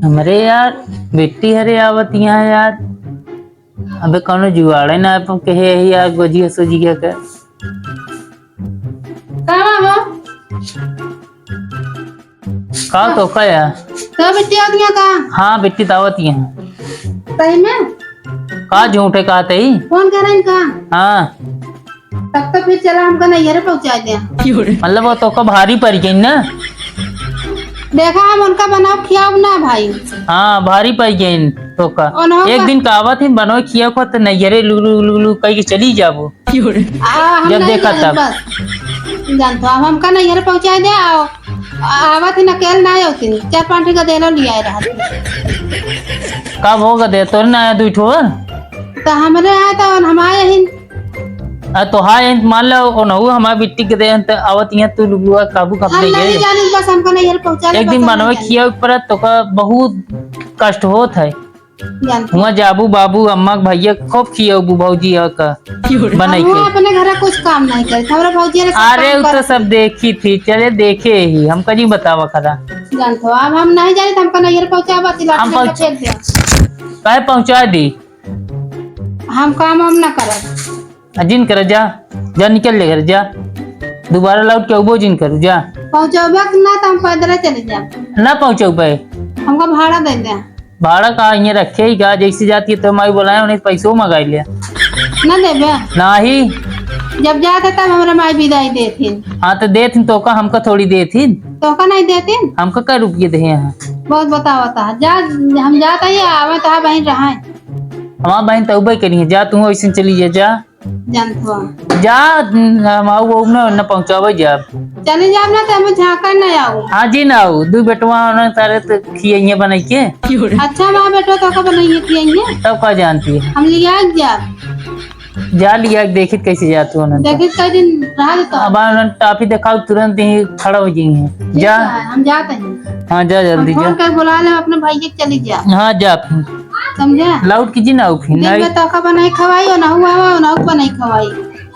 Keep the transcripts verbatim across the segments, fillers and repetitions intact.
हमरे यार, बिट्टी हरे आवत यहाँ यार। अबे कौनो जुगाड़े ना अपन कहे यही यार, गोजिया सोजिया का। का बाबा? का तो का यार? तो बिट्टी आवत यहाँ का? हाँ, बिट्टी तो आवत यहाँ। सही में? का झूठे कहते ही? फोन करें का? हाँ। तब तो फिर चला हमका नैहरे पहुँचा दे। मतलब वो तोका भारी पड़ गई ना? देखा, हम उनका बनाओ खियाओ ना भाई। हाँ, भारी पड़ गई तोका। उन्हों एक का दिन का आवत ही बनोय खियाओ को तो नैहरे लुलु लुलु कह के चली जाबो। आ, हम जब नहीं देखा जाने तब। बस। जानत हो, अब हमका नैहरे पहुँचा दे, आओ। आवत ही ना, अकेल ना आवत ही, चार पाँच ठे गदेलो लियाए रहत ही। कब हो गदे? तोरे ना आया दुई ठो? तो हमरे आए तो हम आए ही। आ, तो हाँ, एन मान लो, ओनहु हमार बिट्टी के देहन, त आवत यहाँ तू लुगुआ काबू कब हम नहीं नहीं है? जाने, बस हमका नैहर पहुँचा ले, एक दिन बस हम बनवे नहीं खिया पर तोका बहुत कष्ट होत है। जानते हुआ जाबू बाबू अम्मा के भैया खूब खियाबू भौजी ह का क्यों रे? बनाई हम के। अपने घर कुछ काम नहीं करे, हमरा भौजी रे सब अरे, काम उ तो करे। सब देखी थी, चले देखे ही, हमका नहीं बतावा खरा। जानते हो, अब हम नहीं जाने, तो हमका नैहर पहुँचावा, तिला हम फेंक पहुँच-, दे। काहे पहुँचा दी? हम काम हम ना करब। आ, जिन कर जा, जा निकल ले घर जा, दोबारा लौट के अबो जिन करू जा। पहुँचौबे के ना तो हम पैदल चले जाब। ना पहुँचौबे। हमका भाड़ा दे दे। भाड़ा का इहाँ रखे ही का, जैसे जाती है तो माई बोलाए उन्हें पैसों मंगाई ले। ना देबे? नाही। जब जाते तब हमरा माई विदाई देथिन। हाँ तो देथिन तो का हमका थोड़ी देथिन। तो का नहीं देथिन? हमका का रुपये दे हैं? बहुत बतावा था। जा, हम जाता ही आवे तो बहन रहाए। हमार बहन तो उबे करी है, जा तू ऐसे चली जा, जा। जानत हो। जा, हम आऊ, आऊ ना, ना पहुँचावे जा। चली जाब ना, तो हमें झांका ना आऊ। हाँ जी, ना आऊ। दू बेटवा होना सारे तो खियाइए बनाई के। अच्छा, माँ बेटवा तो का बनाइए खियाइए। तब का जानती है? हम लिया के जाब। जा लिया के देखित कैसे जात हो ना। देखित कई दिन रहा तो। अब उन्होंने टाफी दिखाओ, तुरंत ही खड़ा हो जाएंगे। ठीक जा। है, हम जाते हैं। हाँ, जा जल्दी हम जा। फोन कर बुला ले अपने भाई के, चली जा। हाँ, जा फिर। समझे? लौट के जी ना आऊ फिर, दिन नहीं। में तोका बनाई खवाई, और नहु आवा, और नहु बनाई खवाई।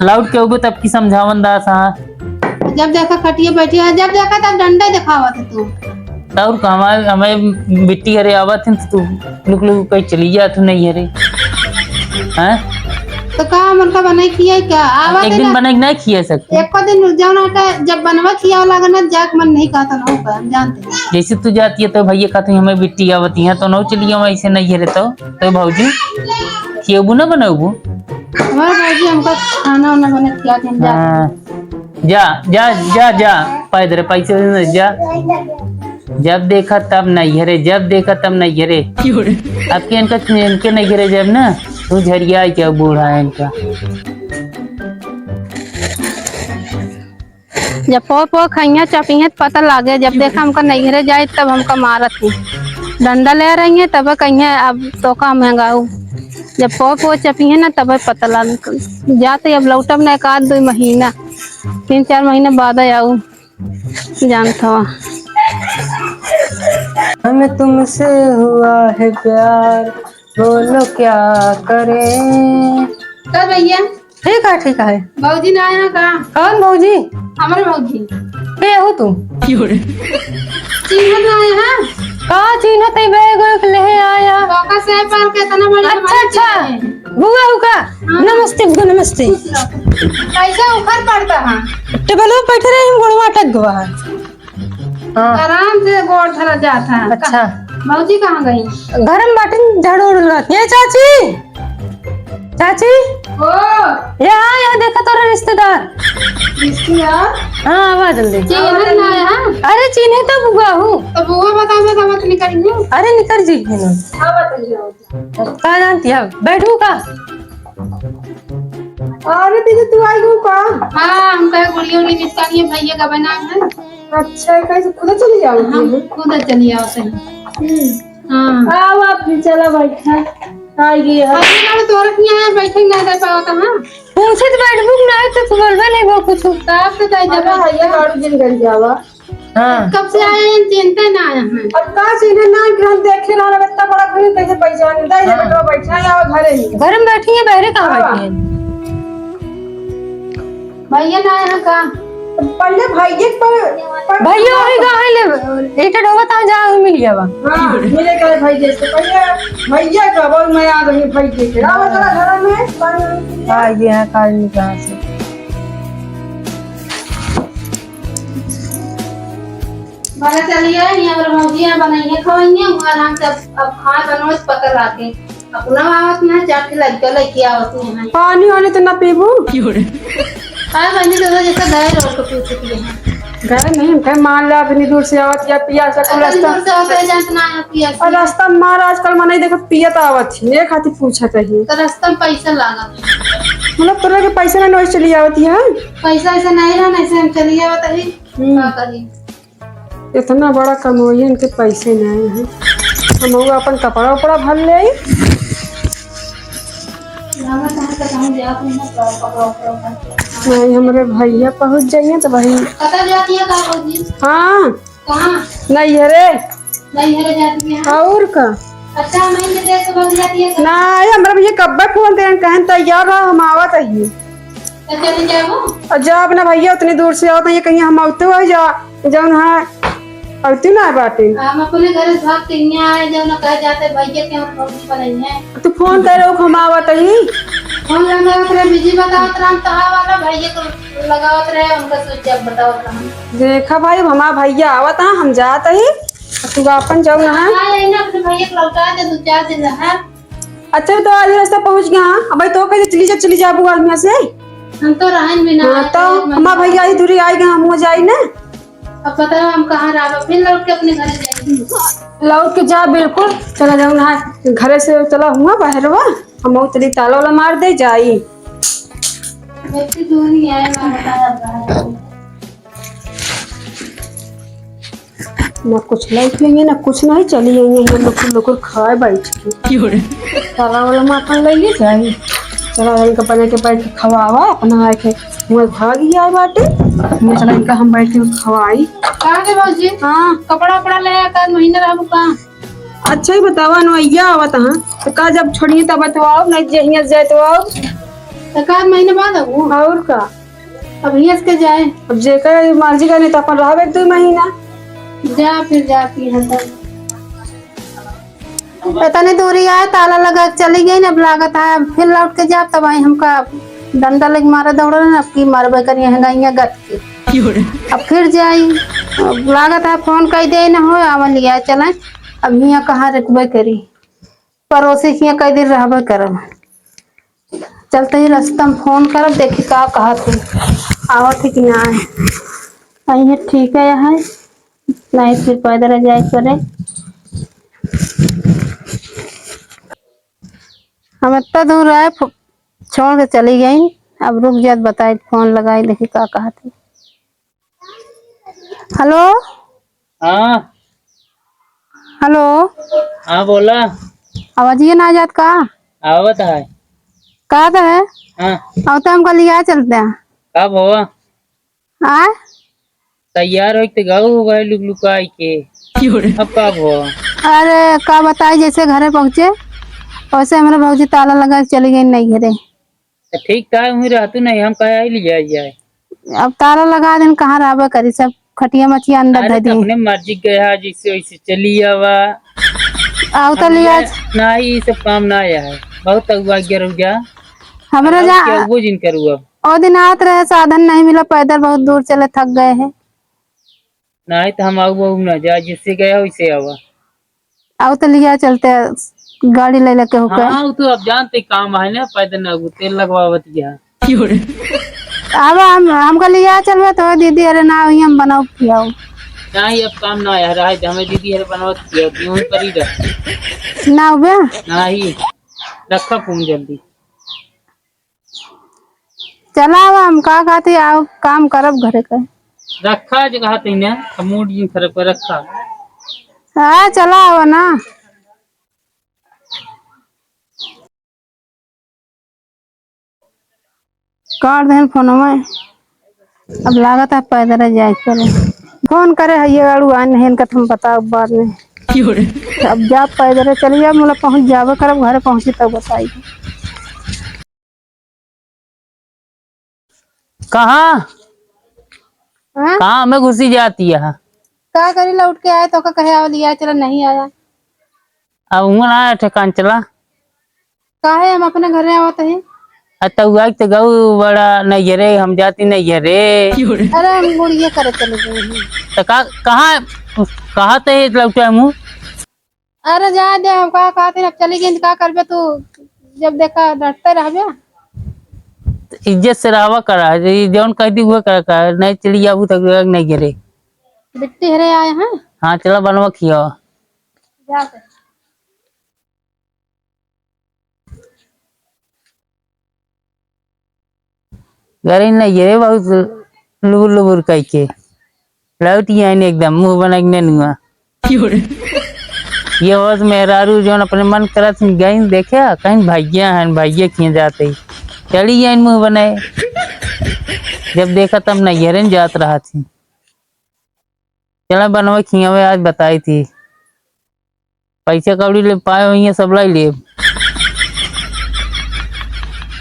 लौट के उगो तब की समझावन दास, हाँ। जब देखा खटिया बैठी है, जब देखा तब डंडा दिखावा था तू। और का हमारे, हमें बिट्टी हरे आवत हैं तो तू लुक लुक कहीं चली जा, तू नहीं हरे। हैं? तो का हम उनका बनाई खियाई का? आवा एक दे दिन ना। बनाई के नहीं खिया सकते। एको दिन जौन हटा, जब बनवा खियावा लागल ना, जाके मन नहीं कहता ना, हम जानते हैं। जैसे तू जाती है तो भैया कहते हैं, "हमें बिट्टी आवती है," तो नौ चलिए, हम ऐसे नहीं है रे तो, तो भौजी, खियाबू ना बनाबू? हमारे भौजी हमका खाना वाना बना खिया के हम जाते हैं। हाँ। जा, जा, जा, जा, पैदल पैसे दे, जा। जब देखा तब नहीं है रे, जब देखा तब नहीं है रे। अब के इनका, इनके नहीं है रे जब ना, तू झरिया क्या बूढ़ा है इनका। जब पो पो खइया चपिहे त पता लागे, जब देखा हमका नैहरे जाए तब हमका मारत ही। डंडा ले रही है तब कहिए अब तो का महंगाऊ। जब पो पो चपिहे ना तब पता लागे। जाते अब लौटब ना एक आध दो महीना, तीन चार महीना बाद आऊ। जानत हो। हमें तुमसे हुआ है प्यार, बोलो क्या करें। का भैया? ठीक है, ठीक है। भौजी ना आया का? कौन भौजी? हमरे भौजी। के हो तू? चिन्हत ना आया है? का चिन्हत है? बैग वैग ले आया। काका से पाल के इतना बड़ी अच्छा, हमारी अच्छा। चिन्हत है। बुआ हो का? हाँ। नमस्ते बुआ, नमस्ते। कैसे उखड़ पड़ता है? टेबल पे बैठे रहे, हम गोड़वा अटक गवा है। हाँ। आराम से गोड़ धरा जाता है। अच्छा। भौजी कहाँ गई? घर में बाटिन, झाड़ू उड़ू लगात। ये चाची, चाची, ओ। यहाँ, यहाँ देखा तोरा रिश्तेदार। रिश्तेदार? हाँ, आवा जल्दी। चिन्हत ना है, हाँ? अरे चिन्हे तो बुआ हूँ। तो बुआ बतावे का मत निकल गई। अरे निकल जी। हाँ, बताइए। का जानती है? बैठू का? अरे दीदी, तू आई गो का? हाँ, हम कहे गुड़िया उड़िया निपटानी है, भैया का बना है। अच्छा, कैसे खुद चली जाओ? हम खुद चली आओ सही। हम्म। हाँ। आओ आप भी, चलो बैठा। आ गए हम। अरे ना, तोरत नहीं है, बैठे ना दे पाओ तो, हाँ। पूछे तो बैठबू ना, तो तू बोलबे नहीं वो कुछ। तब तो जाए जब अरे, ये गाड़ू जिन कर जावा। हाँ। कब से आए हैं, चिन्हते ना आए हैं। अब का चिन्हे ना कि हम देखे ना, इतना बड़ा घर कैसे पहचाने? दे दे हाँ। बेटवा बैठा है, आओ घरे ही। घर में बैठी है, बाहरे कहाँ हाँ। बैठी है? भैया ना आए हैं का? पहिले भइये पर, पर भइया वही गाँव है, ले, एटा ढोबा ता जा, वही मिल जावा। हाँ, मिले करे भइये से पहिले, भइये का बोल, मैं आ रही भइये के। आवा चला घर में, पानी वानी पी लिया। आ गया है, काल निकाल से। बना चलिए, ये अगर भौजी यहाँ बनाइए, खवाइए, वो आराम से अब, अब खाए बनोज पकड़ लाके। अपना आवत ना, चार ठे लड़का लड़की आवत नहीं है। पानी वानी तो ना पीबू? क्यों रे? हाँ, बनी तो जैसे गए रोड को पी चुकी है। गए नहीं, हम कहे मान ला, इतनी दूर से आवत या पिया से, अतनी रास्ता दूर से आवत है, जानत ना है पिया से। और रास्ता में मार आजकल मनई देखो पियत आवत ही, ये खातिर पूछत ही। तो रास्ता में पैसा लागत है। मतलब तोरा के पैसा ना नोच चली आवत है? पैसा ऐसा नहीं रहा, नहीं से हम चली आवत ही। हम्म। का करी? इतना बड़ा कमवइया, इनके पैसे नहीं हैं। हम लोग अपन कपड़ा उपड़ा भर ले आई। नहीं, हमरे भइया पहुँच जाइए तो वही। पता जाती है का भौजी? हाँ। कहाँ? नैहरे। नैहरे जाती है? और का? अच्छा, नहीं देते तो बन जाती है का? नहीं, हमरा भइया कब्बे फोन देन, कहन तैयार रहा, हम आवत हइये। तो चली जाबो? और जब ना भइया उतनी दूर से आवत है, कहीं हम आवते हुए जा, जौन है, आवते ना बाटे। हम अपने घर से भाग के यहाँ आए, जौन कह जाते भइया के हम फोन पर नहीं है। तू फोन करे, हम आवत ही। फोन लगावत रहे, बिजी बतावत रहे, हम तो हाँ वाला भइया को लगावत रहे, उनका स्विच ऑफ बतावत रहे। देखा भाई, हमार भइया आवत है, हम जात ही, तू अपन जौन है। हाँ, यही ना, अपने भइया को लौटा दे, दो चार दिन रहा। अच्छा, तो आधी रास्ता पहुँच गया। हाँ, अब भाई तो कहे चली जा, चली जा, बुआ यहाँ से। हम तो रहन भी ना हाँ, आए, तो तो हमार भइया ही दूरी आएगा, हम हो जाई ना। अब पता है हम कहाँ रहबा, फिर लौट के अपने घर जाएंगे। लौट के जा, बिल्कुल चला जाऊ ना, घरे से चला हुआ बाहरवा, हम उतरी ताला वाला मार दे जाई। इतनी दूरी आए, ना बताया बाहर। ना कुछ लइके आइए, ना कुछ नहीं, चली आइए, ये लुकुर लुकुर खाए बैठ के। क्यों रे? ताला वाला माखन लइके जाई। चला, इनका बना के बैठ के खवावा, अपना आए के मुँह भाग ही आए बाटे। मुँह चला, इनका हम बैठ के खवाई। कहाँ के भौजी? हाँ। कपड़ा उपड़ा ले आ, का महीना रहबू का? अच्छा ही बतावा, नवैया आवत हाँ, तो का जब छोड़िए तब तो आओ, नहीं जहिया जाए तो आओ। तो का महीने बाद आऊ? और का? अब हियस के जाए। अब जेकर मर्जी का, नहीं तो अपन रहब एक दो महीना। जा फिर, जाती है तब। इतनी दूरी आए, ताला लगा के चली गई, अब लागत है फिर लौट के जाब, तब आई हमका डंडा लेके मारे दौड़ल, अब की मारबे करिए हैं गइया गत के। अब फिर जाई, अब लागत है फोन कई दे न हो, आवन लिया चले, अब हियाँ कहाँ रुकबे करी। पड़ोसी के हियाँ कई दिन रहबे करब। चलते ही रास्ता में फोन करब, देखी का कहत है, आवत है कि ना है। अइहे ठीक है, यहाँ नहीं फिर पैदल जाए पड़े। हम इतना दूर आए, फो-, छोड़ के चली गई। अब रुक जात, बताई, फोन लगाई, देखी का कहत है। हेलो। हाँ। हेलो। हाँ, बोला। आवाजिए ना जात का? आवत है। का तो है? हाँ। अब तो हमका लिया चलते हैं। कब हो? आय? तैयार होइके तो गऊ हो गए लुक लुकाई के। अब कब हो? अरे, का बताई, जैसे घरे पहुँचे, वैसे हमरे भौजी ताला लगा के चली गई नहीं घरे। तो ठीक था, वहीं रहतू नहीं, हम कहे आई ले जाए जाए। अब ताला लगा देन, कहाँ रहबे करी, सब खटिया मचिया अंदर अरे, धर तो दिए। अपने मर्जी के है, जैसे वैसे चली आवा। आओ तो हम लिया ये, नहीं, ये सब काम ना आया है, बहुत अगुआ गिर जा। हमरा अरे, जा क्या वो जिन करू अब। ओ दिन आवत रहे, साधन नहीं मिला, पैदल बहुत दूर चले, थक गए हैं। नहीं तो हम आऊ, आऊ ना जा, जिससे गया वैसे आवा। आओ तो लिया चलते, गाड़ी ले लेके होके। हाँ, वो तो अब जानते काम है ना, पैदल ना, वो तेल लगवावत गया। अब हम, हमका लिया चलबे तो दीदी, अरे ना, वही हम बनाओ खियाओ। नहीं, अब काम ना आया, रहे दे, हमें दीदी, अरे बनावत खियाओ, यूं ही पड़ी रह। ना हो बे? नहीं, रखा फोन जल्दी। चला, अब हम का कहती, आओ काम करब घरे का। रखा जे कहत ही ना, मूड जिन खराब कर रखा। हाँ, चला, आओ ना। काट देन फोनवा। अब लागत है पैदल जाए के पड़े। फोन करे है ये गाड़ू आए नहीं, इनका तुम बताओ बाद में। अब जा पैदल चली जा, मतलब पहुँच जावे करब, घरे पहुँची तब बताई। कहाँ? हाँ? काम में घुसी जाती है। का करी, लौट के आए तो का कहे, "आओ, लिया चला", नहीं आया। अब हुआ ना ठेकान चला। काहे, हम अपने घरे आवत ही। आ, तो हुआ कि तो गऊ बड़ा नैहरे, हम जाती नैहरे। अरे, हम गुड़िया करे चले गए हैं। तो का, कहाँ, कहाँ ते लौटे हमू? अरे, जा दे, हम का कहते हैं, अब चली गई तो का करबे तू, जब देखा डरते रहबे। इज्जत से रहवा करा, जे जौन कह दी उहे करा, का नहीं चली जाबू तो नैहरे। बिट्टी हरे आए हैं। हाँ, चला बनवा खियावा। जा दे। गरी नैहरे बहुत लुबुर लुबुर कह के लौट आइन एकदम मुँह बना के नेनुआ। ये होत मेहरारू जौन अपने मन करत गइन देखे, कहीं भैया हैं, भैया किए जाते ही चली आइन मुँह बनाए। जब देखा तब नैहरे न जात रहा थी। चला बनवा खियावे, आज बताई थी। पैसा कौड़ी ले पाए होइए, सब लाई लेब।